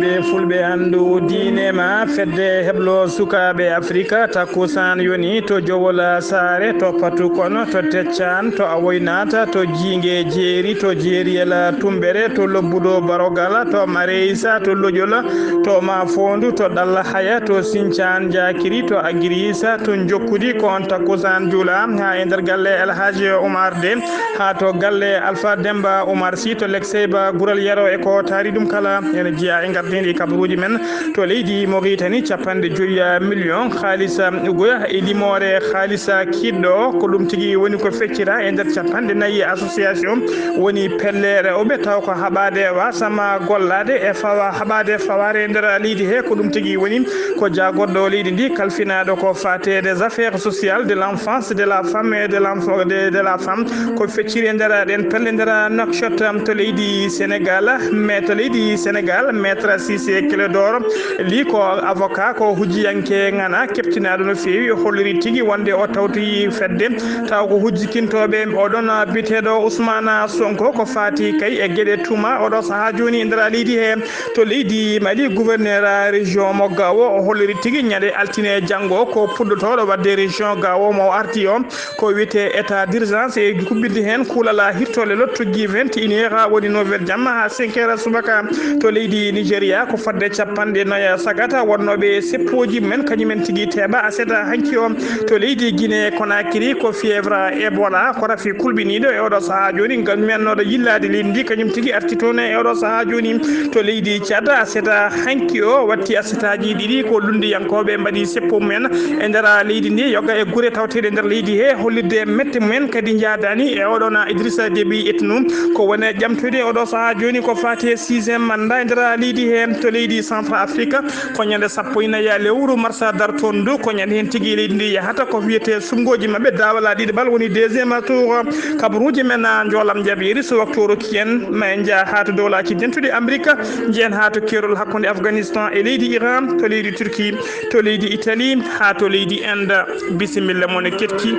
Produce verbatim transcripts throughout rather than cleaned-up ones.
Ɓe fulɓe anndu diine ma fedde heblo sukaaɓe Afrika, takkusaan yoni to Jowol Saare, to Patu Kono, to Teccaan, to Awoynata, to Jiinge Jeeri, to Jeeriyel Tumɓere, to Lobbudo Barogala, to Mareysa, to Lojol, to Mafoondu, to Ɗalla Haya, to Sincaan Jaakiri, to Agirisa, to Jokkudi. Ko on takkusaan juula haa e nder galle El Hadji Oumar De, haa to galle Alpha Demba Oumar Sy, to Lekseyba Gural Yero e ko taari ɗum kala. Ene jeyaa e ngardiindi kabaruuji men to leydi Mauritanie, capanɗe joyi million haalisa ugoya e limoore haalisa kiɗɗo. Ko ɗum tigi woni ko feccira e nder capanɗe nayi association woni pelle rewɓe, taw ko haɓaade wasama gollaade e fawa, haɓaade fawaare e nder leydi he. Ko ɗum tigi woni ko jaagorɗo leydi ndi kalfinaaɗo ko faate des affaires sociales, de l'enfance, de la femme et de l'enfant, de, de la femme, ko fecciri e nder ɗen pelle nder Nouakchott to leydi Sénégal. Mais to leydi Sénégal, Maître Cissé Clédor Ly ko avocat, ko hujjiyanke ŋana, keɓtinaaɗo no feewi, holliri tigi wonde o tawtoyi fedde, taw ko hujjikintooɓe oɗon biyeteeɗo Ousmane Sonko ko faati kay e geɗe tuma oɗo sahaa jooni e nder leydi he. To leydi Mali, gouverneur région mo Gao o holliri tigi ñande altine janngo ko puɗɗotooɗo waɗde région Gao mo arti o ko wiyetee état d'urgence, e huɓɓinde heen kuulal hirtoole lottu gi vingt et une heures, woni neuf heures jamma haa cinq heures subaka. To leydi Nigeria, ko fodde capanɗe nayi sagata wonnooɓe seppooji mumen, kañumen tigi teeɓa aset hanki o. To leydi Guinée Conakry, ko fièvre Ebola, ko rafi kulɓiniiɗo e oɗo sahaa jooni, ngam mennooɗo yillaade leydi ndi, kañum tigi arti toon e oɗo sahaa jooni. To leydi Tchad, aset hanki o watti asetaaji ɗiɗi ko lunndiyankooɓe mbaɗi seppo mumen e nder leydi ndi, yoga e gure tawteeɗe nder leydi he, hollirde mette mumen kadi njaadaani e oɗon Idrissa Déby Itno, ko woni ƴamtude oɗo sahaa jooni ko faati e sixième mandat e nder leydi he. To leydi Centre Afrique, ko ñande sappo e nayi lewru marsa dartoon ndu, ko ñande heen tigi leydi ndi yahata ko wiyetee suɓngooji maɓɓe daawal ɗiɗaɓal, woni deuxième tour. Kabaruuji men njoolam jaɓiiri, so waktu o rokki en, ma en njah haa to Dowlaaji Dentuɗi Amerik, njehen haa to keerol hakkunde Afghanistan e leydi Iran, to leydi Turki, to leydi Italie, haa to leydi Inde. Bisimilla mon e keɗki,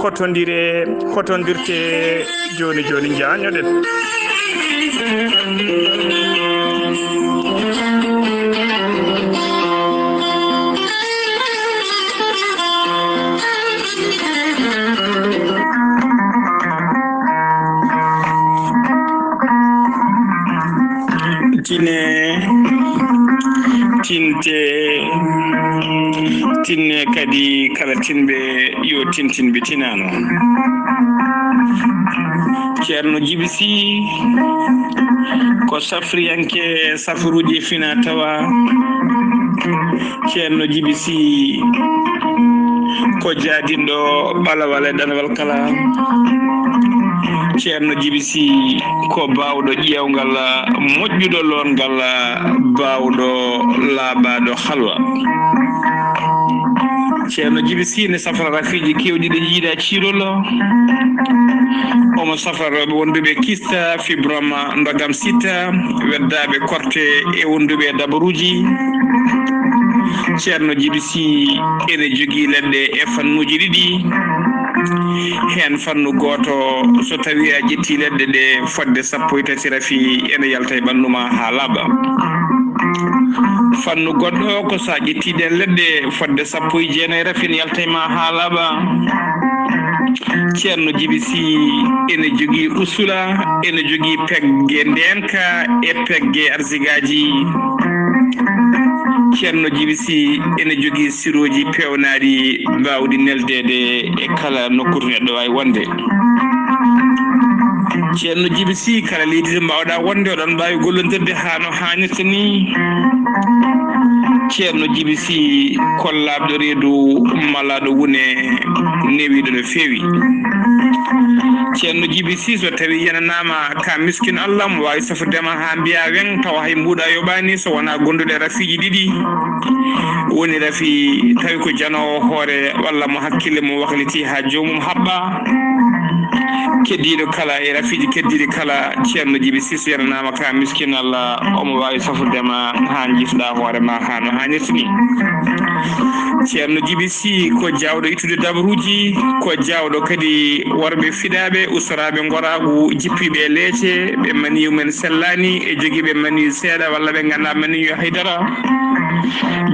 hotondire, hotondirte jooni jooni, njaañoɗen. Tine, tinte, tinne kadi kala tinɓe yo tintin ɓe tinano. Ceerno Jibi Sy ko safriyanke safruuji fina tawa. Ceerno Jibi Sy ko jaadinɗo ɓalawal e ɗanawal kala. Ceerno Jibi Sy ko baawɗo ƴeewngal, moƴƴuɗo loongal, baawɗo laaɓaaɗo halwa. Ceerno Jibi Sy ne safra rafiiji keewɗi ɗi yiida ciirol. Omo safra rewɓe wonduɓe kista, fibrome, ndogam sita, weddaaɓe korte e wonduɓe e dabaruuji. Ceerno Jibi Sy ene jogii leɗɗe e fannuuji ɗiɗi. Heen fannu gooto, so tawii a ƴettii leɗɗe ɗe fodde sappo e tati rafi, ene yalta e ɓanndu ma haa laaɓa. Fannu goɗɗo ko so a ƴettii ɗeen leɗɗe fodde sappo e jeenayi rafi, ene yalta e ma haa laaɓa. Ceerno Jibi Sy ene jogii usula, ene jogii pegge ndeenka e pegge arsigaaji. Ceerno Jibi Sy ene jogii sirooji peewnaaɗi baawɗi neldeede e kala nokku to neɗɗo waawi wonde. Ceerno Jibi Sy, kala leydi to mbaawɗaa wonde, oɗon mbaawi gollondirde haa no haanirta ni. Ceerno Jibi Sy ko laaɓɗo reedu, malaaɗo wune, newiiɗo no feewi. Ceerno Jibi Sy, so tawii yenanaama ka miskin Allah, mo waawi safrude ma haa mbiyaa weŋ, tawa hay mbuuɗa yoɓaani, so wonaa gonduɗo e rafiiji ɗiɗi. Woni rafi tawi ko janoowo hoore walla mo hakkille mum wakliti haa joomum haɓɓa. Keddiiɗo kala e rafiiji keddiiɗi kala, Ceerno Jibi Sise, yananaama ka miskin Allah, omo waawi safrude ma haa njiisuɗaa hoore ma haa no haanirta ni. Ceerno Jibi Si ko jaawɗo ittude dabaruuji, ko jaawɗo kadi worɓe fiɗaaɓe, ustoraaɓe ngoraagu, jippiiɓe e leece, ɓe maniyu men sellaani, e jogiiɓe maniyu seeɗa walla ɓe nganndaa maniyu haydara.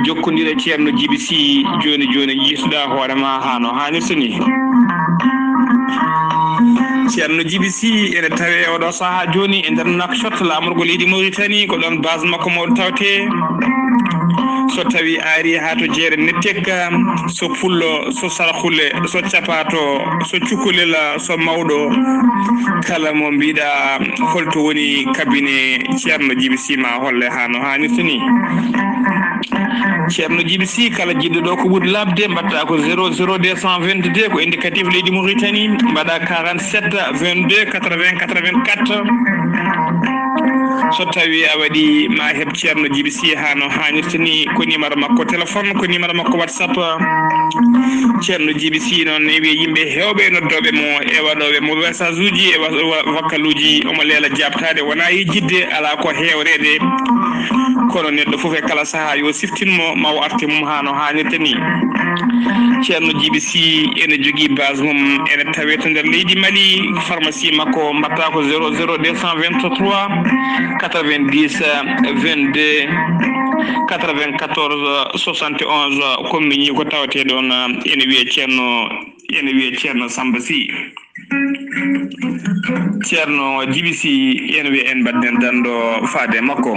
Jokkondire Ceerno Jibi Si jooni jooni, njiisuɗaa hoore ma haa no haanirta ni. Ceerno Jibi Si ene tawee oɗo sahaa jooni e nder Nouakchott, laamorgo leydi Mauritanie, ko ɗon base makko mawɗo tawtee. So tawi a ari haa to jeere Nettek, so Pullo, so Sarxule, so Capato, so Cukalel, so Mawɗo, kala mo mbiɗa holto woni cabinet Ceerno Jibi Si, ma holle haa no haanirta ni. Ceerno Jibi Si, kala jiɗɗo ɗo ko ɓuri labde, mbaɗta ko zéro zéro deux cent vingt-deux, ko indicatif leydi Mauritanie, mbaɗa quarante-sept vingt-deux quatre-vingts quatre-vingt-quatre. So tawi a waɗi, ma heɓ Ceerno Jibi Si haa no haanirta ni. Ko numéro makko téléphone, ko numéro makko WhatsApp. Ceerno Jibi Si noon ne wiya yimɓe heewɓe e noddooɓe mo, e waɗooɓe mo message uji, e wa-, wa-, vocal uji, omo leela jaabtaade, wona e jidde, alaa ko heewreede. Kono neɗɗo fof e kala sahaa yo siftin mo, ma o arte mum haa no haanirta ni. Ceerno Jibi Si ene jogii base mum, ene tawee to nder leydi Mali, pharmacie makko mbaɗta ko zéro zéro deux cent vingt-trois quatre-vingt-dix vingt-deux quatre-vingt-quatorze soixante et onze, commune ko tawetee ɗoon, ene wiyee Ceerno, ene wiyee Ceerno Samba Si. Ceerno Jibi Si, ene wiyee en mbaɗden danndo faade makko.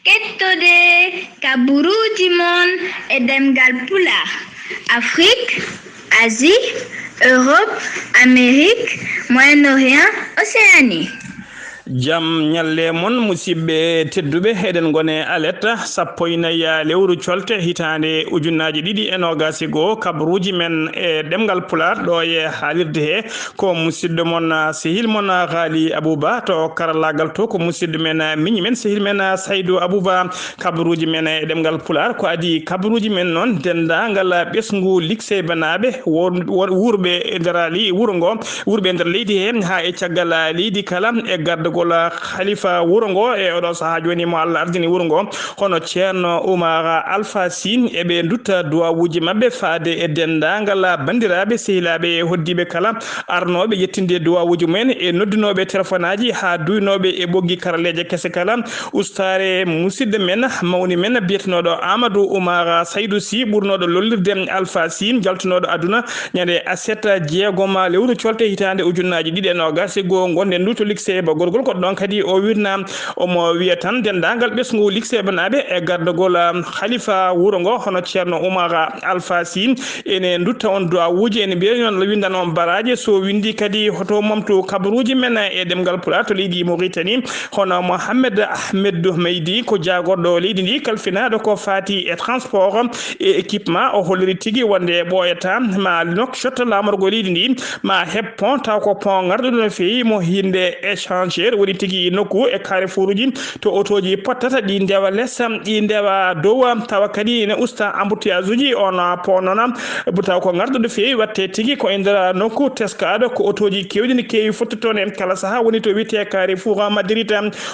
Kettode kaburuuji mon e ɗemngal Pulaar, Afrik, Asie, Europe, Amérique, Moyen-Orient, Océanie. Jam ñalle mon, musidɓe tedduɓe, eɗen ngone aletta sappo e nayi lewru colte hitaande ujunnaaji ɗiɗi e noogaas e goo, kabaruuji men e ɗemngal Pulaar ɗo e haalirde he. Ko musidɗo mon, sehil mon, Haali Abuba to karallaagal to, ko musidɗo men, miñi men, sehil men, Saydu Abuba. Kabaruuji men e ɗemngal Pulaar ko adii kabaruuji men noon, denndaangal ɓesngu Likseebanaaɓe, wor-, wor-, wuurɓe e nder ley-, wuro ngo, wuurɓe e nder leydi he, haa e caggal leydi kala, e gardagol halifa wuro ngo, e oɗo sahaa jooni mo Allah ardini wuro ngo, hono Ceerno Umar Alfa Sy, eɓe ndutta duwawuuji maɓɓe faade e denndaangal banndiraaɓe, sehilaaɓe e hoɗdiiɓe kala, arnooɓe yettinde duwawuuji mumen e noddunooɓe telefonaaji haa duynooɓe e ɓoggi karalleeje kese kala. Ustaare musidɗo men, mawni men, biyetenooɗo Amadou Oumar Saydou Sy, ɓurnooɗo lollirde Alpha Sy, jaltunooɗo aduna ñande aset jeegom lewru colte hitaande ujunnaaji ɗiɗi e noogaas e goo, ngonɗen ndu to Likseeba Gorgol. Ko ɗoon kadi o wirnaa, omo wiya tan denndaangal ɓesngu Likseebanaaɓe e gardagol, um, halifa wuro ngo, hono Ceerno Oumar Alpha Sy, ene ndutta on duwawuuji, ene mbiya noon, winndana on baraaji, so winndi kadi hoto momtu kabaruuji men e ɗemngal Pulaar to leydi Mauritanie, hono Mohamed Ahmed Meydi, ko jaagorɗo leydi ndi, kalfinaaɗo ko faati e transport e équipement. O holliri tigi wonde ɓooyataa ma Nouakchott, laamorgo leydi ndi, ma heɓ pont, taw ko pont ngarɗuɗo no feewi, mo hinde échangeur woni tigi nokku e carrefour uji to otooji pottata, ɗi ndewa les, ɗi ndewa dow, tawa kadi ene usta embouteillage uji. On pont noon, taw ko ngarɗuɗo feewi, watte tigi ko e nder nokku teskaaɗo, ko otooji keewɗi ne keewi fottude toon e kala sahaa, woni to wiyetee carrefour Madrid.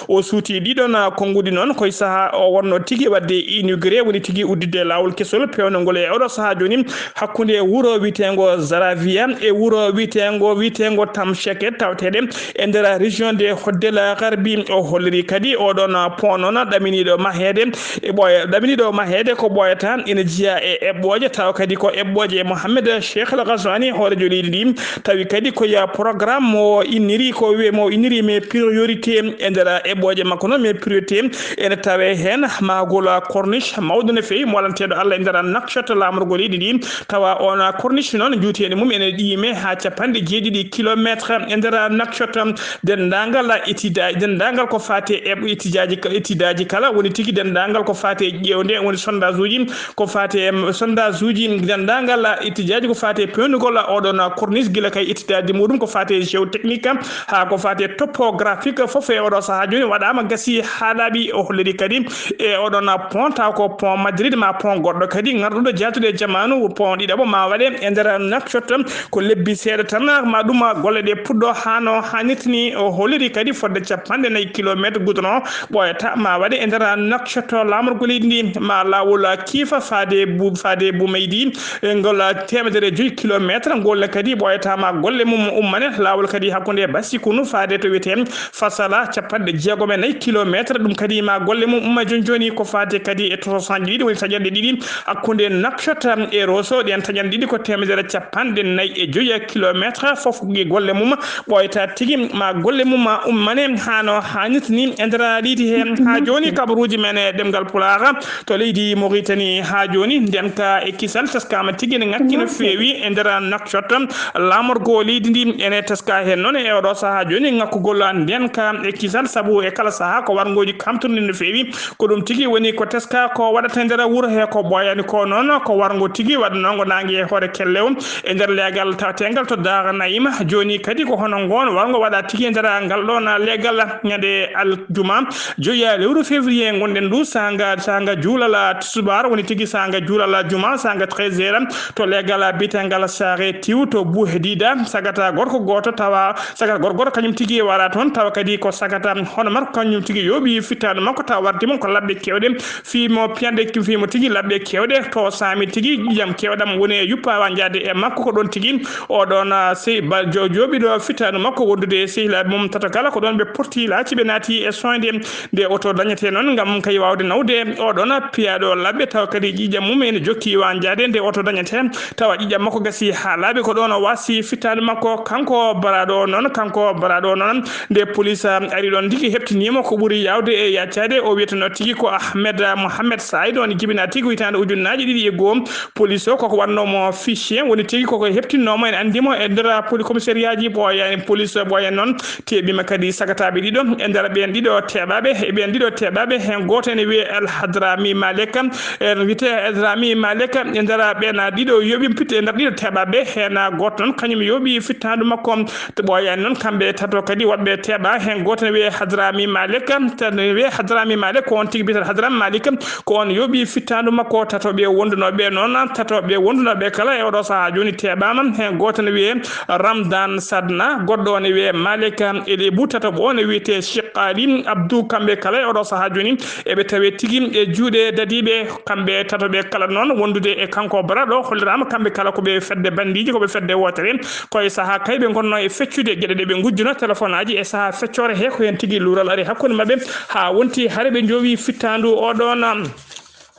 O suuti ɗiɗon konnguɗi noon, ko e sahaa o wonno tigi waɗde inauguré, woni tigi udditde laawol kesol peewnangol e oɗo sahaa jooni, hakkunde wuro wiyeteengo Zaravia e wuro wiyeteengo, wiyeteengo Tamcheket, taweteeɗe e nder région de Hoddel Gharbi. O holliri kadi oɗon pont noon ɗaminiiɗo maheede e ɓooya, ɗaminiiɗo maheede ko ɓooyata ina jeyaa e eɓɓooje, tawa kadi ko eɓɓooje Mohamed Cheikh El Ghazouani, hooreejo leydi ndi, tawi kadi ko ya programme mo inniri, ko wiye mo inniri mes priorités. E nder eɓɓooje makko noon, mes priorités, ene tawee heen mahgol corniche mawɗo no feewi, molanteeɗo Allah e nder Nouakchott, laamorgo leydi ndi, tawa on corniche noon, juuteende mum ene ɗiime haa capanɗe jeeɗiɗi kilometre e nder Nouakchott. Denndaangal Étude denndaangal ko faati e étude aji ka-, étude aji kala, woni tigi denndaangal ko faati e ƴeewde, woni sondage uji, ko faati e sondage uji, denndaangal étude aji ko faati e peewnugol oɗon corniche, gila kay étude aji muɗum ko faati e géotechnique, haa ko faati e topographique, fof e oɗo sahaa jooni waɗaama, gasi haa laaɓi. O holliri kadi e oɗon pont, taw ko pont Madrid ma pont goɗɗo kadi ngarɗuɗo jaatude e jamaanu, pont ɗiɗaɓo ma waɗe e nder Nouakchott, ko lebbi seeɗa tan ma ɗum golle ɗe puɗɗo haa no haanirta ni. O holliri kadi fodde capanɗe nayi kilometre goudron ɓooyata ma waɗe e nder Nouakchott. Laamorgo leydi ndi ma laawol kiifa faade bu-, faade Boumaydi, e ngol teemedere e joyi kilometre, ngol ne kadi ɓooyata ma golle mum ummane. Laawol kadi hakkunde Basikunu faade to wiyetee Fasala, capanɗe jeegom e nayi kilometre, ɗum kadi ma golle mum umma jooni jooni. Ko faade kadi e tososanji ɗiɗi, woni taƴanɗe ɗiɗi hakkunde Nouakchott e Rosso, ɗen taƴanɗe ɗiɗi ko teemedere capanɗe nayi e joyi kilometre, fof ɗi golle mum ɓooyata tigi ma golle mum ma ummane haa no haanirta ni e nder leydi he. Haa jooni kabaruuji men e ɗemngal Pulaar to leydi Mauritanie haa jooni, ndeen ka e kisal taskaama tigi ene ŋakki no feewi e nder Nouakchott. Laamorgo leydi ndi ene teska heen noon e oɗo sahaa jooni ŋakkugol ndeen ka e kisal, sabu e kala sahaa ko warngooji kamtorɗi no feewi. Ko ɗum tigi woni ko teska ko waɗata e nder wuro he, ko ɓooyaani ko noon, ko warngo tigi waɗanoongo naange e hoore kellew e nder leegal taweteengal to Daara Nayima. Jooni kadi ko hono ngoon warngo waɗa tigi e nder ngal ɗoon leegal ñande aljuma joyi lewru février ngonɗen ndu, saanga, saanga juulal tisubaar, woni tigi saanga juulal juma, saanga treize heures, to leegal biyeteegal Saare Tiw to Buuhediida, sagata gorko gooto tawa, sagata gorko gooto kañum tigi wara toon, tawa kadi ko sagata hono makko kañum tigi yooɓi fittaandu makko, tawa wardi mum ko labbe keewɗe, fii mo piyanɗe, fii mo tigi labbe keewɗe, to saami tigi ƴiiƴam keewɗam woni e yuppa wa njaade e makko, ko ɗoon tigi o ɗoon, ah, sey ba-, jo-, jooɓiɗo fittaandu makko wondude e sehilaaɓe mum tato kala, ko ɗoon ɓe porti laaci, ɓe naati e soñde. Nde oto dañetee noon ngam kay waawde nawde o ɗoon piyaaɗo labbe, tawa kadi ƴiiƴam mum ene jokki wa njaade. Nde oto dañetee, tawa ƴiiƴam makko gasi haa laaɓi, ko ɗoon o waasi fittaandu makko. Kanko baraaɗo o noon, kanko baraaɗo o noon, nde police, ah, ari ɗoon tigi heɓtiniima ko ɓuri yaawde e yaccaade, o wiyeteno tigi ko Ahmed Mohamed Said, on jibina tigi ko hitaande ujunnaaji ɗiɗi e goo. Police o koko waɗnoo mo fichier, woni tigi koko heɓtinnoo mo, en anndi mo e nder poli-, commissariat ji ɓooyaani, police ɓooyaani noon. Teeɓiima kadi sagataaɓe ɗiɗo e nder ɓeen ɗiɗo teeɓaaɓe, e ɓeen ɗiɗo teeɓaaɓe, heen gooto ene wiyee El Hadrami Malik, en wiyetee El Hadrami Malik, e nder ɓeen ɗiɗo yooɓi pitte, e nder ɗiɗo teeɓaaɓe, heen gooto noon kañum yooɓi fittaandu makko. To ɓooyaani noon, kamɓe tato kadi woɓɓe teeɓaa, heen gooto ene wiyee Hadrami Malik, tan ene wiyee Hadrami Malik, ko on tigi biyeteeɗo Hadrami Malik, ko on yooɓi fittaandu makko. Tatoɓe wondunooɓe noon, tatoɓe wondunooɓe kala e oɗo sahaa jooni teeɓaama. Heen gooto ne wiyee Ramdan Sadna, goɗɗo o ne wiyee Malik Elibu, tataɓo o ne wiyetee Cheikh Ali Abdou. Kamɓe kala e oɗo sahaa jooni eɓe tawee tigi e juuɗe dadiiɓe. Kamɓe tatoɓe kala noon wondude e kanko baraaɗo holliraama kamɓe kala ko ɓe fedde banndiiji, ko ɓe fedde wootere. Ko e sahaa kay ɓe ngonnoo e feccude geɗe ɗe ɓe ngujjuno téléphone aji e sahaa feccoore he, ko heen tigi luural ari hakkunde maɓɓe haa wonti hare ɓe njoowi fittaandu o ɗoon.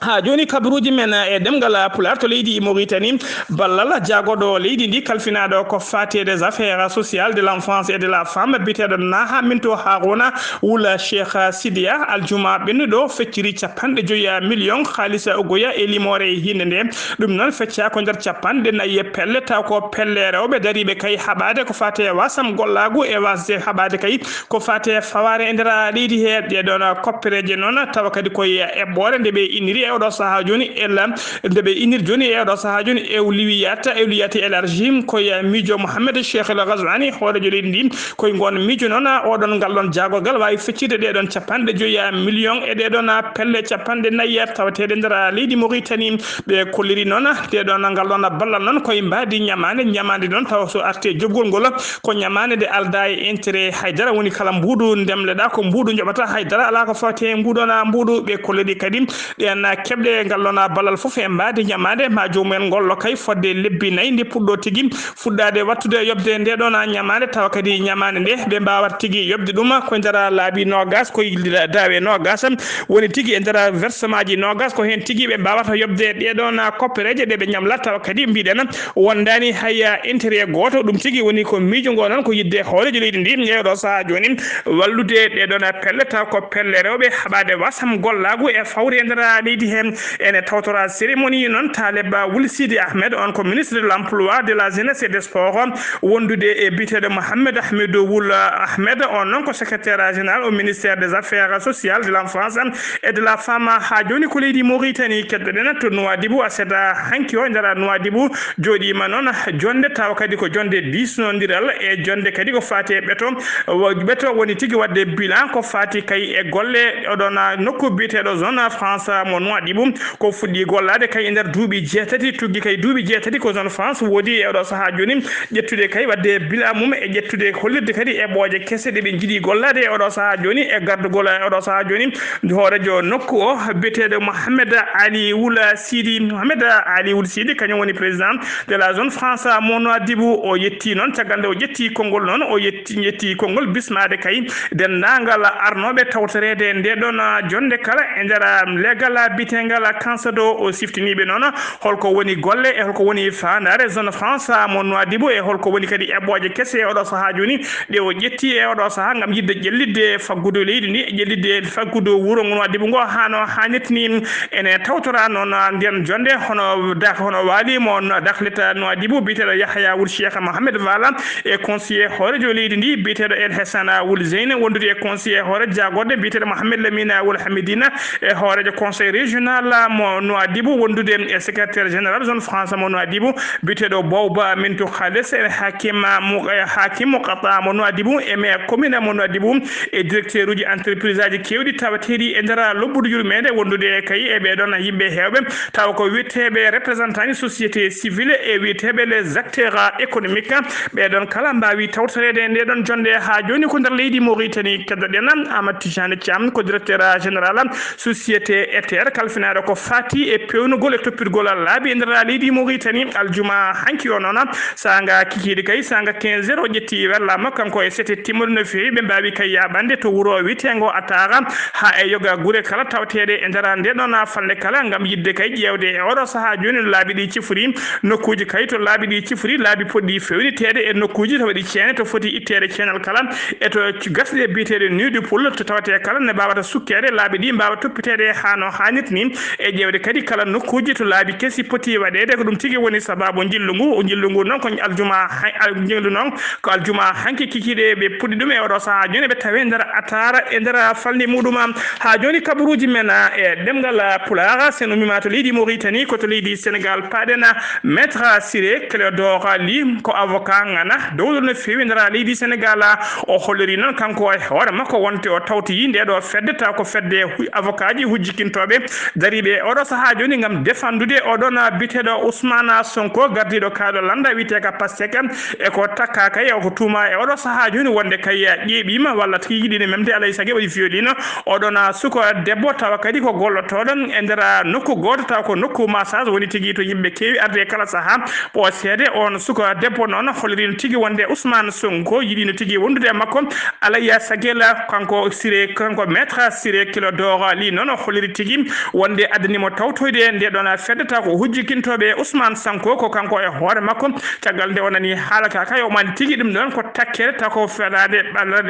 Haa jooni kabaruuji men e ɗemngal Pulaar to leydi Mauritanie, ballal jaagooɗo leydi ndi kalfinaaɗo ko faati e des affaires sociales, de l'enfance et de la femme, biyeteeɗo Naha Minto Haruna Wul Cheikh Sidiya, aljuma ɓennuɗo fecciri capanɗe joyi million haalis ugoya e limoore e hiinde nde. Ɗum noon feccaa ko nder capanɗe nayi e pelle, taw ko pelle rewɓe dariiɓe kay haɓaade ko faati e wasam gollaagu e wasde haɓaade kay ko faati e fawaare e nder leydi he. Ɗee ɗoon koppereeje noon tawa kadi ko e eɓɓoore nde ɓe inniri e oɗo sahaa jooni, ela nde ɓe inniri jooni e oɗo sahaa jooni, ewliyat, ewliyat élargi, ko e miijo Mohamed Cheikh El Ghazouani, hooreejo leydi ndi. Ko e ngoon miijo noon, oɗon ngal ɗoon jaagorgal waawi feccirde ɗee ɗoon capanɗe joyi million e ɗee ɗoon pelle capanɗe nayi tawateeɗe nder leydi Mauritanie. Ɓe kolliri noon, ɗee ɗoon, ngal ɗoon ballal noon ko e mbaadi ñamaande, ñamaande noon tawa so arti e joɓgol ngol, ko ñamaande nde aldaa e intérêt hay dara, woni kala mbuuɗu ndemleɗaa ko mbuuɗu njoɓata, hay dara alaa ko fawte e nguun ɗoon mbuuɗu. Ɓe kolliri kadi ɗeen keɓɗe ngal ɗoon ballal fof e mbaadi ñamaande, ma joomum en ngollo kay fodde lebbi nayi nde puɗɗoo tigi fuɗɗaade waɗtude yoɓde nde ɗoon ñamaande, tawa kadi ñamaande nde ɓe mbaawata tigi yoɓde ɗum ko e nder laabi noogas, ko e daawe noogas, woni tigi e nder versement ji noogas, ko heen tigi ɓe mbaawata yoɓde ɗee ɗoon koppereeje ɗe ɓe ñamlata, tawa kadi mbiɗen wondaani hay intérêt gooto. Ɗum tigi woni ko miijo ngo noon, ko yiɗde hooreejo leydi ndi e oɗo sahaa jooni wallude ɗee ɗoon pelle, taw ko pelle rewɓe haɓaade wasam gollaagu e fawre e nder leydi Heen ene tawtora cérémonie noon Taleb Wul Sidi Ahmed, on ko ministre de l'emploi, de la jeunesse et des sports, wondude e biyeteeɗo Mohamed Ahmedou Wul Ahmed, on noon ko secrétaire général au ministère des affaires sociales, de l'enfance et de la femme. Haa jooni ko leydi Mauritanie keddoɗen to Nouadhibou, aset hanki o e nder Nouadhibou jooɗiima noon jonnde, tawa kadi ko jonnde diisnondiral e jonnde kadi ko faati e ɓeto. Ɓeto woni tigi waɗde bilan ko faati kay e golle oɗon nokku biyeteeɗo zone franche mo Nouadhibou, ko fuɗɗi gollaade kay e nder duuɓi jeetati, tuggi kay duuɓi jeetati ko zone franche woodi e oɗo sahaa jooni, ƴettude kay waɗde bilan mum e ƴettude hollirde kadi eɓɓooje kese ɗe ɓe njiɗi gollaade e oɗo sahaa jooni e gardugol e oɗo sahaa jooni. Hooreejo nokku o biyeteeɗo Mohamed Ali Wul Sidi, Mohamed Ali Wul Sidi kañum woni président de la zone franche mo Nouadhibou. O yetti noon, caggal nde o ƴetti konngol noon, o yetti, ƴetti konngol bismaade kay denndaangal arnooɓe tawtoreede nde ɗon jonnde kala e nder leegal biyeteengal Kansado. O siftiniiɓe noon holko woni golle e holko woni faandaare zone franche mo Nouadhibou e holko woni kadi eɓɓooje kese e oɗo sahaa jooni ɗe o ƴetti e oɗo sahaa ngam yiɗde ƴellitde faggudu leydi ndi, ƴellitde faggudu wuro ngo Nouadhibou ngo haa no haanirta ni. Ene tawtora noon nden jonnde hono dak-, hono waali mo daklita Nouadhibou biyeteeɗo Yahya Wul Cheikh Mohamed Vala e conseiller hooreejo leydi ndi biyeteeɗo El Hassana Wul Zeine, wondude e conseiller hooreejo jaagorɗe biyeteeɗo Mohamed Lamina Wul Hamidina e hooreejo conseil régional mo Nouadhibou, wondude e secrétaire général zone franche mo Nouadhibou biyeteeɗo Bouba Mintou Khalès, e hakim mo, e hakim mo Qata mo Nouadhibou, e maire commune mo Nouadhibou, e directeur uji entreprise aji keewɗi tawateeɗi e nder lobbudu yurmeende, wondude kay e ɓee ɗoon yimɓe heewɓe, tawa ko wiyeteeɓe représentant ji société civile e wiyeteeɓe les acteurs économiques. Ɓee ɗoon kala mbaawi tawtoreede e ndee ɗoon jonnde. Haa jooni ko nder leydi Mauritanie keddoɗen Amadou Tijani Thiam, ko directeur général société Ether, kalfinaaɗo ko faati e peewnugol e toppitgol laabi e nder leydi Mauritanie. Aljuma hanki o noon, saanga kikiiɗe kay, saanga quinze heures, o ƴetti werlaama, kanko e sete timmude no feewi, ɓe mbaawi kay yaaɓande to wuro wiyeteengo Atara, haa e yoga gure kala tawteeɗe e nder nde ɗon falnde kala, ngam yiɗde kay ƴeewde e oɗo sahaa jooni no laabi ɗi cifori, nokkuuji kay to laabi ɗi cifori, laabi potɗi feewniteede e nokkuuji tawa ɗi ceene to foti itteede ceenal kala, e to gasɗe biyeteeɗe nid de poule to tawetee kala ne mbaawata sukkeede, laabi ɗi mbaawa toppiteede haa no haanirta ni, e ƴeewde kadi kala nokkuuji to laabi kesi poti waɗeede. Ko ɗum tigi woni sabaabu njillu ngu. Njillu ngu noon ko aljuma, hay-, al-, njillu noon ko aljuma hanki kikiiɗe ɓe puɗɗi ɗum e oɗo sahaa jooni ɓe tawi nder Atara e nder falnde muɗum. Haa jooni kabaruuji men, a, e ɗemngal Pulaar, sen ummiima to leydi Mauritanie, ko to leydi Sénégal paaɗen. Maître Ciré Clédor Ly ko avocat ŋana dowɗo no feewi nder leydi Sénégal. O holliri noon kanko e hoore makko wonde o tawtoyi nde ɗo fedde, taw ko fedde hu-, avocat ji hujjikintooɓe dariiɓe e oɗo sahaa jooni ngam defandude oɗon biyeteeɗo Ousmane Sonko, gardiiɗo kaaɗo lannda wiyetee ka Pastef, e ko takka kay, o ko tuuma e oɗo sahaa jooni wonde kay ƴeeɓiima walla tigi yiɗino memde, alay sage waɗi violino oɗon suka debbo, tawa kadi ko gollotooɗo e nder nokku gooto, tawa ko nokku massage woni tigi to yimɓe keewi arde kala sahaa ɓooseede. On suka debbo noon holliri no tigi wonde Ousmane Sonko yiɗino tigi wondude e makko. Alaya Sagela, kanko Ciré, kanko Maître Ciré Clédor Ly noon o holliri tigi wonde addani mo tawtoyde nde ɗon fedde, taw ko hujjikintooɓe Ousmane Sonko ko kanko e hoore makko. Caggal nde o nani haala ka kay, o mani tigi ɗum ɗon ko takkere, taw ko fenaande,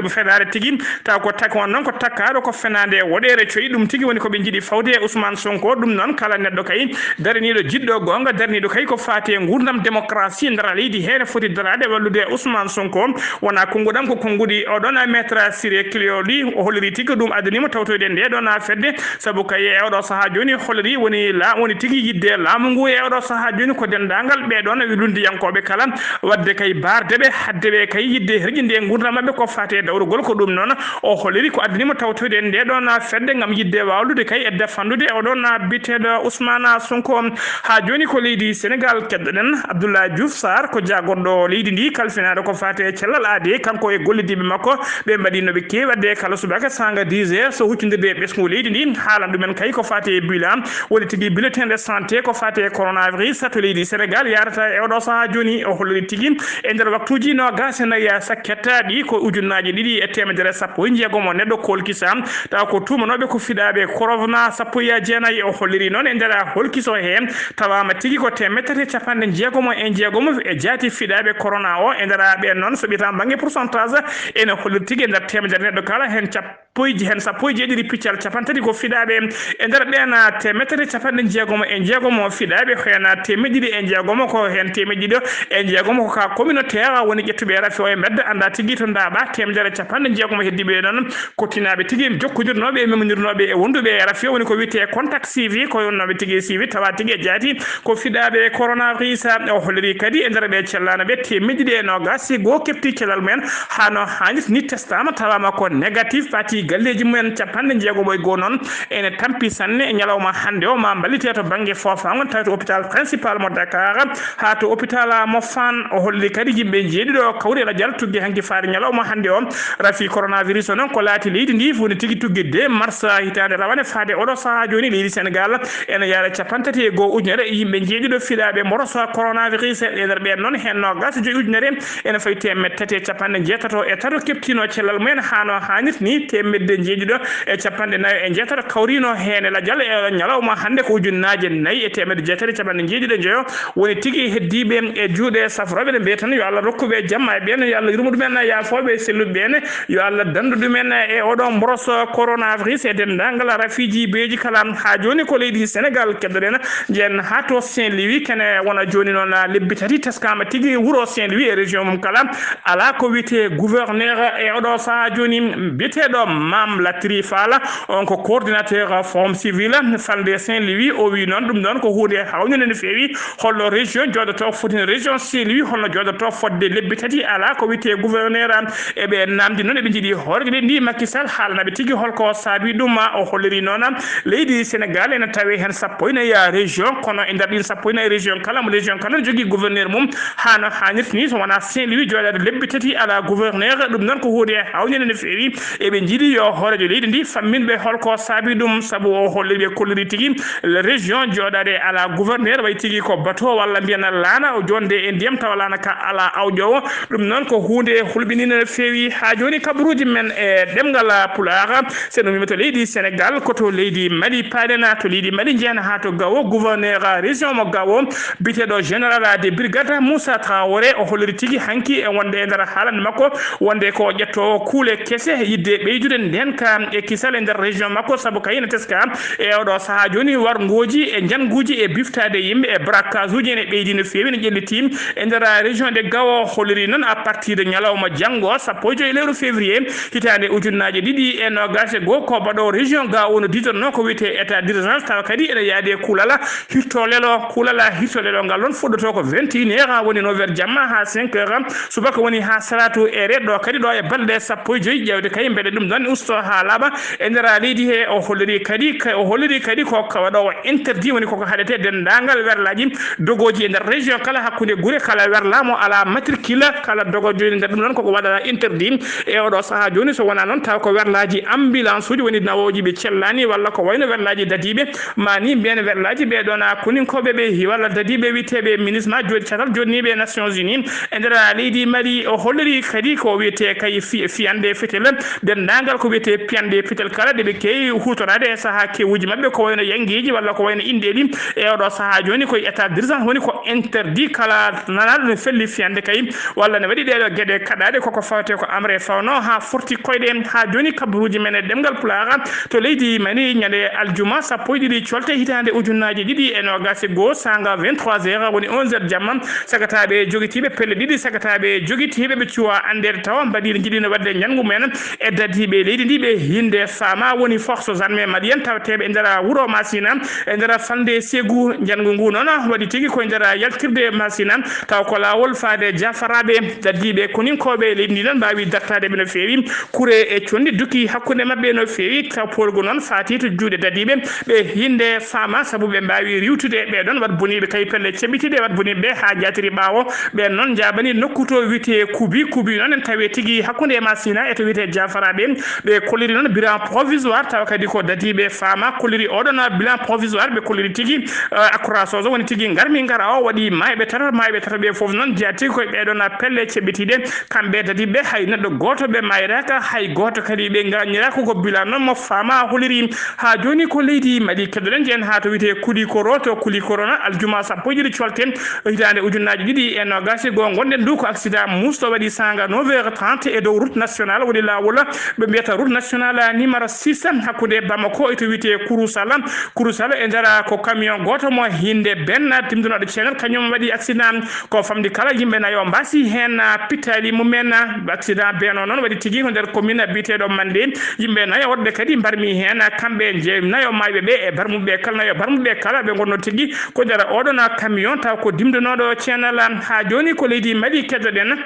fenaande tigi, taw ko tak-, on noon ko takkaaɗo ko fenaande woɗeere coyi. Ɗum tigi woni ko ɓe njiɗi fawde e Ousmane Sonko. Ɗum noon kala neɗɗo kay daraniiɗo jiɗɗo goonga, daraniiɗo kay ko faati e nguurndam démocratie nder leydi hee ne foti daraade wallude Ousmane Sonko. Wonaa konnguɗam, ko konnguɗi oɗon Maître Ciré Clédor Ly. O holliri tigi ɗum addani mo tawtoyde nde ɗon fedde, sabu kay e oɗo sahaa jooni holliri woni la-, woni tigi yiɗde laamu ngu e oɗo sahaa jooni ko denndaangal ɓee ɗon lunndiyankooɓe kala, waɗde kay baarde ɓe, haɗde ɓe kay yiɗde herƴinde nguurndam maɓɓe ko faati e dawrugol. Ko ɗum noon o holliri ko addani mo tawtoyde nde ɗon fedde ngam yiɗde wawlude kay e defandude oɗon biyeteeɗo Ousmane Sonko. Haa jooni ko leydi Sénégal keddoɗen. Abdoulaye Diouf Sarr ko jaagorɗo leydi ndi, kalfinaaɗo ko faati e cellal aadi, kanko e gollidiiɓe makko, ɓe mbaɗi no ɓe keewi waɗde kala subaka saanga dix heures, so huccondirde e ɓesngu leydi ndi. Haalan ɗumen kay ko faati e bilan, woni tigi bulletin de santé ko faati e coronavirus to leydi Sénégal yarata e oɗo sahaa jooni. O holliri tigi e nder waktuuji noogaas e nayi sakkettaaɗi ko ujunnaaje ɗiɗi e teemedere sappo e jeegom o neɗɗo kolkisa, tawa ko tuumanooɓe ko fiɗaaɓe corona sappo e jeenayi. O holliri noon e nder holkiso he tawaama tigi ko teemedere capanɗe jeegom e jeegom e jaati fiɗaaɓe corona o. E nder ɓeen noon, so ɓiyataa bannge pourcentage, ene holliri tigi e nder teemedere neɗɗo kala, heen cap-, sappo e je-, heen sappo e jeeɗiɗi piccal capanɗe tati ko fiɗaaɓe e nder Ɓen teemeɗɗe tati e capanɗe jeegomo e jeegomo fiɗaaɓe, heen teemeɗɗe ɗiɗi e jeegomo ko heen teemeɗɗe ɗiɗi e jeegomo ko ka communautaire woni ƴettuɓe rafi o e mbedda, annda tigi to ndaaɓa teemedere capanɗe jeegomo heddiiɓe noon, kottinaaɓe tigi jokkondirnooɓe e memondirnooɓe e wonduɓe e rafi o woni ko wiyetee contact suivi, ko yonnooɓe tigi suivi tawa tigi e jaati ko fiɗaaɓe coronavirus. O holliri kadi e nder ɓe cellaano ɓe teemeɗɗe ɗiɗi e noogaas e goo kefti cellal mumen haa no haanirta ni testaama tawaama ko négatif, ɓaati galleeji mumen capanɗe jeegomo e goo noon ene tampi sanne e ñalawma hannde o ma mballite to bannge foofaango tawi to hôpital principal mo Dakar haa to hôpital mo Fann. O holli kadi yimɓe jeeɗiɗo kawri e lajal tuggi hanki faade ñalawma hannde o. Rafi coronavirus o noon ko laati leydi ndi woni tigi tuggi deux mars hitaande rawane faade oɗo sahaa jooni leydi Sénégal ene yaara capanɗe tati e goo ujunere yimɓe jeeɗiɗo fiɗaaɓe mboros coronavirus. E nder ɓeen noon heen noogaas e joyi ujunere ene fawi teemeɗɗe tati e capanɗe jeetato e tato keptino cellal mumen haa no haanirta ni, teemeɗɗe jeeɗiɗo e capanɗe nayo e jeetato kawrino heen e lajal e ñalawma hannde ko ujunnaaje nayi e teemeɗɗe jeetati e capanɗe jeeɗiɗo e joyo woni tigi heddiiɓe e juuɗe safrooɓe. Ɗe mbiyata tan yo Allah rokku ɓe jamma e ɓeen, yo Allah yurmo ɗumen, yaafoo ɓe, selluɓe ɓeen, yo Allah danndu ɗumen e oɗo mboros coronavirus e denndaangal rafiiji beeji kala. Haa jooni ko leydi Sénégal keddoɗen, njehen haa to Saint-Louis, kene wona jooni noon lebbi tati teskaama tigi wuro Saint-Louis e région mum kala alaa ko wiyetee gouverneur e oɗo sahaa jooni, biyeteeɗo Mame Latry Fall, on ko coordinateur Forum Civil falnde Saint-Louis. O wi noon ɗum ɗoon ko huunde hawnde no feewi, holno région jooɗoto foti, région Saint-Louis holno jooɗoto fodde lebbi tati alaa ko wiyetee gouverneur. E ɓe namdi noon eɓe njiɗi hoorgide ndi Macky Sall haalanaɓe tigi holko saabi ɗum. O holliri noon leydi Sénégal ene tawe heen sappo e nayi région, kono e nder ɗin sappo e nayi région kala mo région kala ne jogii gouverneur mum haa no haanirta ni, so wonaa Saint-Louis jooɗaade lebbi tati alaa gouverneur. Ɗum noon ko huunde hawnde no feewi. Eɓe njiɗi yo hooreejo leydi ndi fammin ɓe holko saabi ɗum, sabu o holliri ɓe kolliri tigi région jooɗaade alaa gouverneur, way tigi ko bateau walla mbiyen laana o jonde e ndiyam tawa laana ka alaa awƴoowo. Ɗum noon ko huunde hulɓiniinde no feewi. Haa jooni kabaruuji men e ɗemngal Pulaar, so en ummii to leydi Sénégal ko to leydi Mali paaɗen, to leydi Mali njehen haa to Gao, gouverneur région mo Gao biyeteeɗo général de brigade Moussa Traoré, o holliri tigi hanki e wonde e nder haalande makko wonde ko ƴettoowo kuule kese yidde ɓeydude ndeenka e kisal e nder région makko, sabu kay ene teska e oɗo sahaa jooni warngooji e njannguuji e biftaade yimɓe e braquage uji ene ɓeydi no feewi, ene ƴelliti e nder région de Gao. Holliri noon à partir de ñalawma janngo sappo e joyi lewru février hitaande ujunnaaje ɗiɗi e noogaas e goo, ko baɗo région Gao no diitornoo ko wiyetee état d'urgence, tawa kadi ene yaadi e kuulal hirtolelo. Kuulal hirtolelo ngal noon fuɗɗotoo ko vingt et une heures, woni neuf heures jamma haa cinq heures subaka, woni haa salaatu ere. Ɗo kadi ɗo e balɗe sappo e joyi ƴeewde kay mbele ɗum ɗon usto haa laaɓa e nder leydi he. O holliri kadi, o holliri kadi ko waɗoowo interdit, woni koko haɗete denndaangal werlaaji dogooji e nder région kala, hakkunde gure kala werlaa mo alaa matricule, kala dogo jooni nder ɗum ɗon koko waɗata interdit. E oɗo sahaa jooni, so wonaa noon taw ko werlaaji ambulance uji woni nawooji ɓe cellaani, walla ko wayno werlaaji dadiiɓe, ma ni mbiyen werlaaji ɓee ɗoon koninkooɓe ɓe, walla dadiiɓe wiyeteeɓe MINUSMA, jooɗi catal jooɗniiɓe Nations Unies e nder leydi Mali. O holliri kadi ko wiyetee kay fi-, fiyande fetel, denndaangal ko wiyetee piyande fetel kala ɗe ɓe keewi huutoraade e sahaa kewuuji maɓɓe, ko wayno yanngeeji walla ko wayno inndeeji. E oɗo sahaa jooni koye état d'urgence woni ko interdit, kala nanaaɗo ne felli fiyande kay walla ne waɗi ɗeeɗo geɗe kaɗaaɗe, koko fawte ko amre fawno haa forti koyɗe. Haa jooni kabaruuji men e ɗemngal Pulaar to leydi Mali, ñande aljuma sappo e ɗiɗi colte hitaande ujunnaaji ɗiɗi e noogaas e goo, saanga vingt-trois heures, woni onze heures jamma, sagataaɓe jogitiiɓe pelle ɗiɗi, sagataaɓe jogitiiɓe ɓe cuwa anndeede tawa mbaɗi, njiɗino waɗde njanngu men e dadiiɓe leydi ndi ɓe hinnde faama, woni forces armées maliennes tawateeɓe e nder wuro Masina, e nder falnde Ségou. Njanngu ngu noon waɗi tigi ko e nder yaltirde Masina, taw ko laawol faade jaafaraaɓe dadiiɓe koninkooɓe leydi ndi noon mbaawi dartaade ɓe no feewi. Kure e conndi duki hakkunde maɓɓe no feewi, taw poolgu noon faati to juuɗe dadiiɓe ɓe hinnde faama, sabu ɓe mbaawi riiwtude ɓee ɗoon waɗ boniiɓe kay pelle ceɓitiiɗe, waɗ boniiɓe ɓe haa njaatiri ɓaawo. Ɓeen noon njaabani nokku to wiyetee Kubi. Kubi noon en tawi tigi hakkunde Masina e to wiyetee jaafaraaɓe. Ɓe kolliri noon bilan provisoire, tawa kadi ko dadiiɓe faama kolliri oɗon bilan provisoire. Ɓe kolliri tigi, eh, accroissage o woni tigi ngarmi ngara o waɗi maayɓe tato, maayɓe tato ɓe fof noon jeyaa tigi koye ɓee ɗoon pelle ceɓɓitiiɗe. Kamɓe dadiiɓe hay neɗɗo gooto ɓe maayraaka, hay gooto kadi ɓe ngaañiraaka. Ko bilan noon mo faama holliri. Haa jooni ko leydi Mali keddoɗen, njehen haa to wiyetee Kulikoro, to Kulikoro noon aljuma sappo e ɗiɗi colte hitaande ujunnaaji ɗiɗi e noogaas e goo ngonɗen ndu, ko accident muusɗo waɗi saanga neuf heures trente e dow route nationale, woni laawol ɓe mbiyata route nationale numéro six, hakkunde Bamako e to wiyetee e Kurusala. Kurusala e nder ko camion gooto mo hinde ben timdunoɗo ceenal, kañum waɗi accident. Ko famɗi kala yimɓe nayo mbasi heen pittaali mumen. Accident beno noon waɗi tigi ko nder commune biyeteɗo Mande. Yimɓe nayo woɗɓe kadi mbarmi heen, kamɓe je nayo mayɓe ɓe e barmuɓe kala, nayo barmuɓe kala ɓe ngonno tigi ko nder oɗon camion, taw ko dimdunoɗo ceenal. Ha joni ko leydi Mali keddoɗen.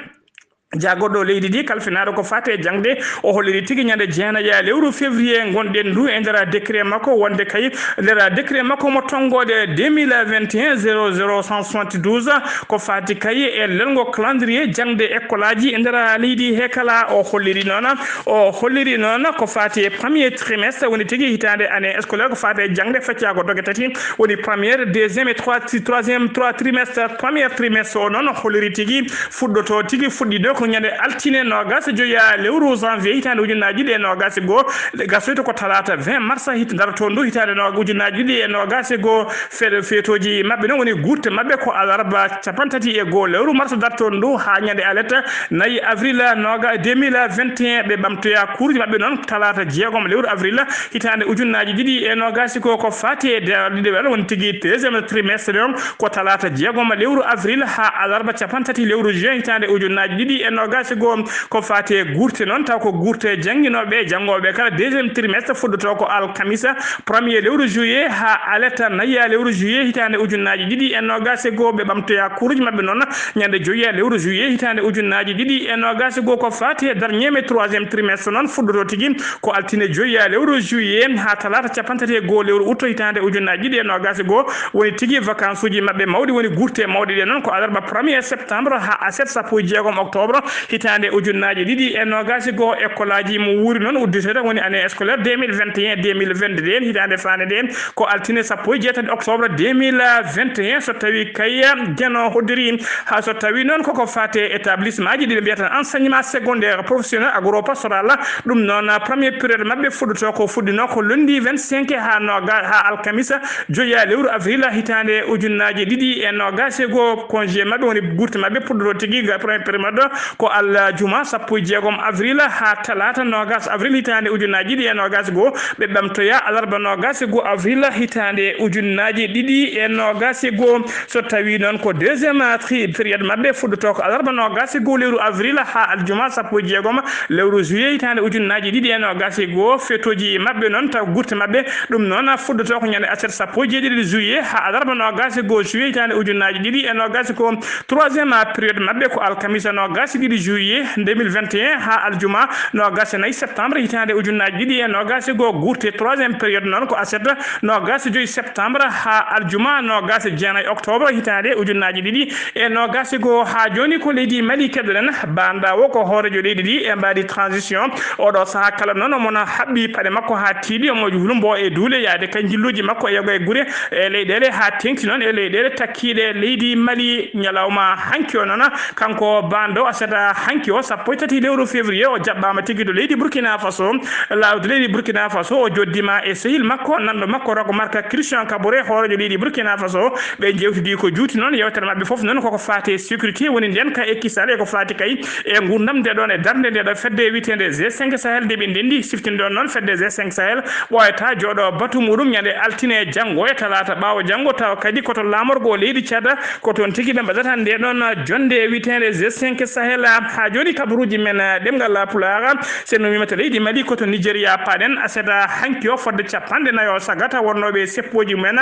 Jagorɗo leydi ndi kalfinaɗo ko fate e jangde, o holliri tigi ñande jeenayi lewru février ngonɗen ndu e nder décret makko, wonde kay nder décret makko mo tonngode deux mille vingt et un zéro zéro cent soixante-douze, ko fati kay e lelngo calendrier jangde école aji e nder leydi he kala. O holliri noon, o holliri noon ko fati e premier trimestre, woni tigi hitande année scolaire, ko fati e jangde fecca ko doge tati, woni première, deuxième et trois, troisième, trois trimestre. Premier trimestre o noon holliri tigi fuɗɗoto tigi, fuɗɗiɗo ko ñande altine nogas e joya lewru janvier hitande ujunnaaji ɗiɗi e nogas e goo, gasoyto ko talata vingt mars hit-, darto ndu hitande no-, ujunnaaji ɗiɗi e nogas e goo. Fe-, feetoji maɓɓe noon woni gurte maɓɓe ko alarba capanɗe tati e goo lewru mars darto ndu ha ñande alata nayi avril noga deux mille vingt et un. Ɓe ɓamtoya kuuruji maɓɓe noon talata jeegom lewru avril hitande ujunnaaji ɗiɗi e nogas e goo, ko fati e de-, ɗiɗewel, woni tigi deuxième trimestre noon ko talata jeegom lewru avril ha alarba capanɗe tati lewru juin hitande ujunnaaji ɗiɗi e nogas e goo. Ko fati e gurte noon, taw ko gurte jannginooɓe, janngooɓe kala deuxième trimestre fuɗɗoto ko alkamisa premier lewru juillet ha alata nayi lewru juillet hitande ujunnaaji ɗiɗi e nogas e goo. Ɓe ɓamtoya kuuruji maɓɓe noon ñande joyi lewru juillet hitande ujunnaaji ɗiɗi e nogas e goo. Ko fati e dernier mais troisième trimestre noon fuɗɗoto tigi ko altine joyi lewru juillet ha talata capanɗe tati e goo lewru août hitande ujunnaaji ɗiɗi e nogas e goo. Woni tigi vacances uji maɓɓe mawɗi, woni gurte mawɗe ɗe noon ko alarba premier septembre ha aset sappo e jeegom octobre hitande ujunnaaji ɗiɗi e nogas e goo. École aji mo wuuri noon udditede woni année scolaire deux mille vingt et un deux mille vingt-deux, hitande fande nde ko altine sappo e jeetati octobre deux mille vingt et un, so tawi kay Geno hoddiri. Ha so tawi noon koko fate établissement ji ɗi ɓe mbiyata enseignement secondaire professionnel agro-pastoral, ɗum noon premier période maɓɓe fuɗɗoto ko fuɗɗino ko lundi vingt-cinq ha noga, ha alkamisa joya lewru avril hitande ujunnaaji ɗiɗi e nogas e goo. Congé maɓɓe woni gurte maɓɓe puɗɗoto tigi ga premier période ko aljuma sappo e jeegom avril ha talata nogas avril hitande ujunnaaji ɗiɗi e nogas e goo. Ɓe ɓamtoya alarba nogas e goo avril hitande ujunnaaji ɗiɗi e nogas e goo. So tawi noon ko deuxième tri-, période maɓɓe fuɗɗoto ko alarba nogas e goo lewru avril ha aljuma sappo e jeegom lewru juillet hitande ujunnaaji ɗiɗi e nogas e goo. Feetoji maɓɓe noon taw gurte maɓɓe ɗum noon fuɗɗoto ko ñande aset sappo e jeeɗiɗi juillet ha alarba nogas e goo juillet hitande ujunnaaji ɗiɗi e nogas e goo. Troisième période maɓɓe ko alkamisa nogas e ɗiɗi juillet deux mille vingt et un ha aljuma nogas e nayi septembre hitande ujunnaaji ɗiɗi e nogas e goo. Gurte troisième période noon ko aset nogas e joyi septembre ha aljuma nogas e jeenayi octobre hitande ujunnaaji ɗiɗi e nogas e goo. Ha joni ko leydi Mali keɗoɗen. Banda o ko hoorejo leydi ndi e mbaadi transition. Oɗo saha kala noon omona haɓɓi paɗe makko ha tiiɗi, omo hulumbo e duule yaade kay jilluji makko e yoga e gure e leyɗele ha teŋti noon e leyɗele takkiɗe leydi Mali. Ñalawma hanki o noon, kanko bando asata hanki o, sappo e tati lewru février, o jaɓɓama tigi to leydi Burkina Faso. Lawdi leydi Burkina Faso, o joddima e sehil makko, nanɗo makko Rogo Marka Christian Kabore, hoorejo leydi Burkina Faso. Ɓe jewtidi ko juuti noon yewtere maɓɓe fof noon koko fati e sécurité, woni nden ka e kisal e ko fati kay e gurdam nde ɗon e darnde nde ɗo fedde wiyetende G cinq Sahel. Nde ɓe ndendi siftinɗon noon fedde G cinq Sahel ɓooyata jooɗo batu muɗum ñande altine janngo e talaata ɓaawo janngo, tawa kadi ko to laamorgo leydi Caada, ko toon tigi ɓe mbaɗata nde ɗon jonnde wiyetende G cinq Sahel. Haa jooni kabaruuji men ɗemngal Pulaar, so en wimata leydi Mali ko to Nigeria paɗen, aset hanki o fodde capanɗe nayo sagata wonnooɓe seppooji mumen,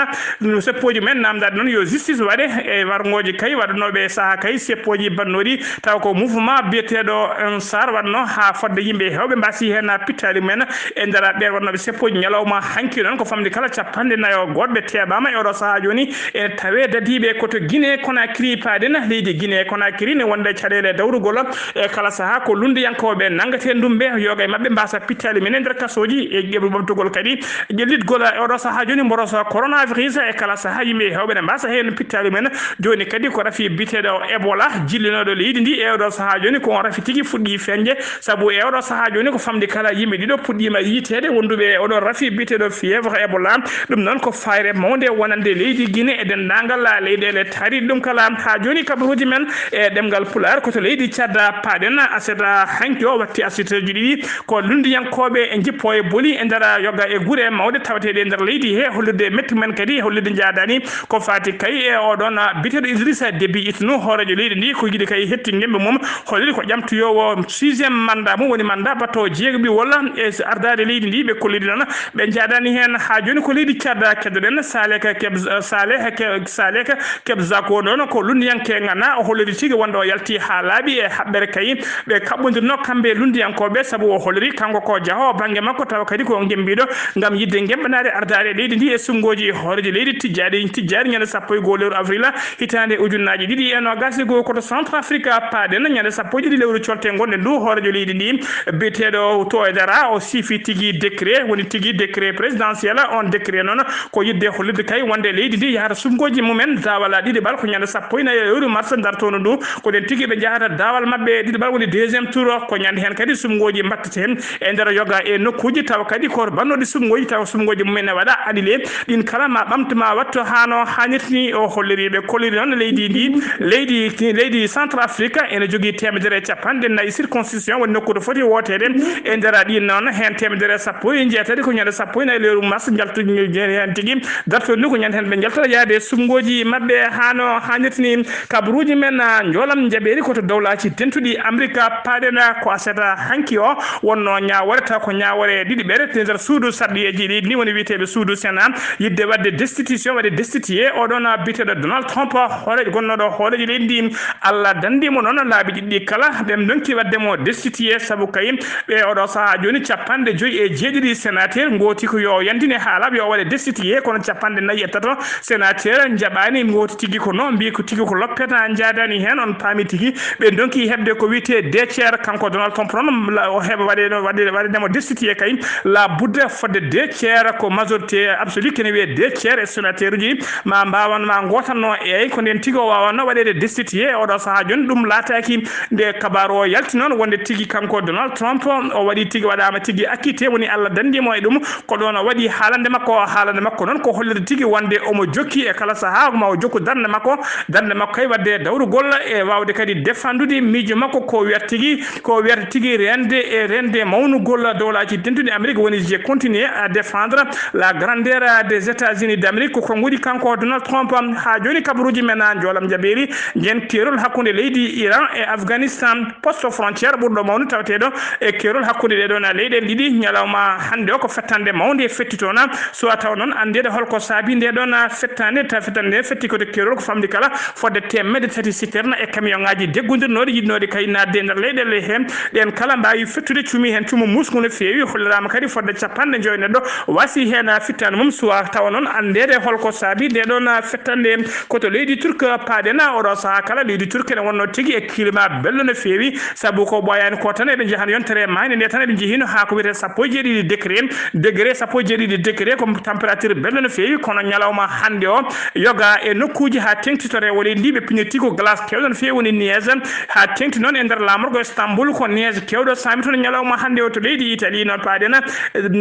seppooji mumen namdaade noon yo justice waɗe e warngooji kay waɗanooɓe sahaa kay seppooji bannooɗi, taw ko mouvement biyeteeɗo Ansar waɗno haa fodde yimɓe heewɓe mbasi heen pittaali mumen. E nder ɓeen waɗnooɓe seppooji ñalawma hanki noon ko famɗi kala capanɗe nayo goɗɓe teeɓaama e oɗo sahaa jooni, ene tawee dadiiɓe ko to Guinée Conakry paaɗen. Leydi Guinée Conakry ne wonde caɗeele dawrugol e kala sahaa ko lunndiyankooɓe nanngetee ndumbe, yoga e maɓɓe mbasa pittaali men e nder kasooji e ɓamtugol kadi ƴellitgol e oɗo sahaa jooni mboroso coronavirus. E kala sahaa yimɓe heewɓe ne mbasa heen pittaali men. Jooni kadi ko rafi biyeteeɗo Ebola jillinooɗo leydi ndi e oɗo sahaa jooni ko on rafi tigi fuɗɗi feeñde, sabu e oɗo sahaa jooni ko famɗi kala yimɓe ɗiɗo puɗɗiima yiiteede wonduɓe e oɗo rafi biyeteeɗo fièvre Ebola. Ɗum noon ko fayre mawnde wonande leydi Guinée e denndaangal leyɗeele taariiɗe ɗum kala. Haa jooni kabaruuji men e ɗemngal Pulaar ko to leydi Cada paaɗen aset hanki o watti aset uji ɗiɗi. Ko lunndiyankooɓe e njippo e boli e nder yoga e gure mawɗe tawateeɗe e nder leydi he, hollirde e mettu men kadi, hollirde njaadaani ko faati kay e oɗon biyeteeɗo Idrissa Déby Itno, hooreejo leydi ndi, ko yiɗi kay hettingol yimɓe mum, holliri ko ƴamtoyoowo sixième mandat mum, woni mandat battoowo jeegaɓiwol e ardaade leydi ndi. Ɓe kolliri noon, ɓe njaadaani heen. Haa jooni ko leydi Cada keddoɗen, Saleh Keb-, Saleh Ke-, Saleh Kebza ko noon ko lunndiyanke ngana, o holliri tigi wonde o yalti haa laaɓi e haɓɓere kay ɓe kaɓɓondirno kamɓe lunndiyankooɓe, sabu o holliri kanko ko jahoowo bannge makko, tawa kadi ko ngemmbiiɗo ngam yiɗde ngemmbandaade ardaade leydi ndi e suɓngooji hooreejo leydi Tijjaani, Tijjaani ñande sappo e goo lewru avril hitaande ujunnaaji ɗiɗi e noogaas e goo. Ko to Centrafrique paaɗen, ñande sappo e ɗiɗi lewru colte ngonɗen ndu, hooreejo leydi ndi biyeteeɗo Touadéra o siifi tigi décret, woni tigi décret présidentiel. On décret noon ko yiɗde hollirde kay wonde leydi ndi yahata suɓngooji mumen daawal ɗiɗaɓal, ko ñande sappo e nayi lewru mars dartoondu ndu. Ko ɗen tigi ɓe njahata daawal maɓɓe ɗiɗaɓal, woni deuxième tour, ko ñande heen kadi suɓngooji mbattete heen e nder yoga e nokkuuji, tawa kadi ko bannooɗi suɓngooji, tawa suɓngooji mumen ne waɗa annulé. Ɗin kala ma ɓamtu, ma wattu haa no haanirta ni. O holliri, ɓe kolliri noon leydi ndi, leydi, leydi Centrafrique ene jogii teemedere e capanɗe nayi circonscription, woni nokku to foti wooteede. E nder ɗin noon, heen teemedere e sappo e jeetati ko ñande sappo e nayi lewru mars njaltu heen tigi. Dartoɗo ni ko ñande heen ɓe njaltata yaade suɓngooji maɓɓe haa no haanirta ni. Kabaruuji men, ah, njoolam njaɓeeri ko to Dowlaaji Dentuɗi Amerik paaɗen. Ko aset hanki o wonno ñaawoore, taw ko ñaawoore ɗiɗaɓere e nder suudu sarɗiyeeji ɗi, ni woni wiyeteeɓe suudu Sénat, yiɗde waɗde destitution, waɗde destitué oɗon biyeteeɗo Donald Trump, hoore, gonnooɗo hooreejo leydi ndi. Allah danndi mo noon laabi ɗiɗi kala, ɓe ndonki waɗde mo destitué, sabu kay ɓe oɗo sahaa jooni capanɗe joyi e jeeɗiɗi sénateur ngooti ko yo yantine haa laaɓa yo waɗe destitué, kono capanɗe nayi e tato sénateur njaɓaani, ngooti tigi ko non, mbii ko tigi ko loppeta, njaadaani heen. On paami tigi ɓe ndonki heɓde ko wiyetee deux tiers, kanko Donald Trump noon, la-, o heɓa waɗe, waɗe, waɗe mo destitué kay, la budda fodde deux tiers, ko majorité absolue kene wiyee deux tiers e sénateur uji ma mbaawan ma ngootanno. Eey, ko ndeen tigi o waawanno waɗeede destitué. Oɗo sahaa jooni ɗum laataaki. Nde kabaaru o yalti noon wonde tigi kanko Donald Trump o waɗi tigi, waɗaama tigi acquitté, woni Allah danndi mo e ɗum. Ko ɗoon o waɗi haalande makko. Haalande makko noon ko hollirde tigi wonde omo jokki e kala sahaa ma o jokku darnde makko. Darnde makko kay waɗde dawrugol e waawde kadi défendude miijo makko, ko wiyata tigi, ko wiyata tigi rende e rende mawnugol Dowlaaji Dentuɗi Amerik, woni je continue à défendre la grandeur des États-Unis d'Amérique. Ko konnguɗi kanko Donald Trump. Haa jooni kabaruuji men, a njoolam jabeeri, nden keerol hakkunde leydi Iran e Afghanistan, poste frontière ɓurɗo mawnude taweteeɗo e keerol hakkunde ɗee ɗoon leyɗeele ɗiɗi. Ñalawma hannde o ko fettande mawnde fetti toon, so a tawa noon anndeede holko saabi ndee ɗoon fettande. Ta fettande nde fetti ko to keerol ko famɗi kala fodde teemedde tati citerne e camion ŋaaji deggondirnooɗi yiɗnooɗi kay naatde e nder leyɗeele he. Ɗeen kala mbaawi fettude, cuumi heen cuumu muusngu no feewi. Holliraama kadi fodde capanɗe joy neɗɗo waasi heen fittaandu mum, suwaa tawa noon anndeede holko saabi ndee ɗoon fettande. Ko to leydi Turk paaɗen, oɗo sahaa kala leydi Turk ene wonnoo tigi e climat belɗo no feewi, sabu ko ɓooyaani ko tan eɓe njahano yontere maayde nde tan eɓe njehino haa ko wiyetee sappo e jeeɗiɗi degré, degré, sappo e jeeɗiɗi degré, ko température belɗo no feewi. Kono ñalawma hannde o, yoga e nokkuuji haa teeŋti to rewo leydi ndi, ɓe piñotii ko glace keewɗo no feewi, woni neige, haa teeŋti noon e nder laamorgo Istanbul ko neige keewɗo saami toon ñalawma hannde o. To leydi Italie noon paaɗen,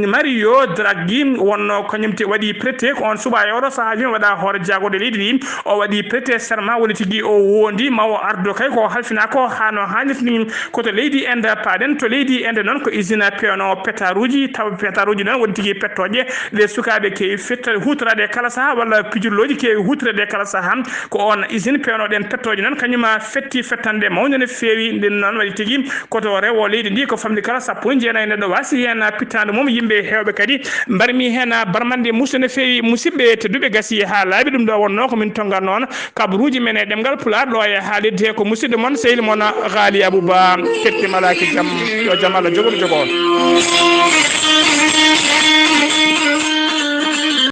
Mario Draghi wonno kañum te waɗi prêté ko on subaa e oɗo sahaa jooni waɗa hoore jaagorɗe leydi ndi. O waɗi prêté serment, woni tigi o wondi ma o ardo kay ko halfina ko haa no haanirta ni. Ko to leydi Inde paaɗen. To leydi Inde noon ko usine pewno pétarduji, taw pétarduji noon woni tigi pettooje ɗe sukaaɓe keewi fetta-, huutoraade e kala sahaa, walla pijirlooji keewi huutoreede e kala sahaa. Ko on usine pewno ɗeen pettooje noon, kañum fetti fettande mawnde no feewi. Ndeen noon waɗi tigi ko to rewo leydi ndi, ko famɗi kala sappo e jeenayi neɗɗo waasi heen pittaandu mum. Yimɓe heewɓe kadi mbarmi heen barmande muusde no feewi. Musidɓe tedduɓe, gasi haa laaɓi. Ɗum ɗo wonnoo ko min tonngatnoo on kabaruuji men e ɗemngal Pulaar ɗo e haalirde he. Ko musidɗo mon, sehil mon Ghali Abou Ba. Kettima alaa ki jam, yo jam Allah jogo mi jogo on.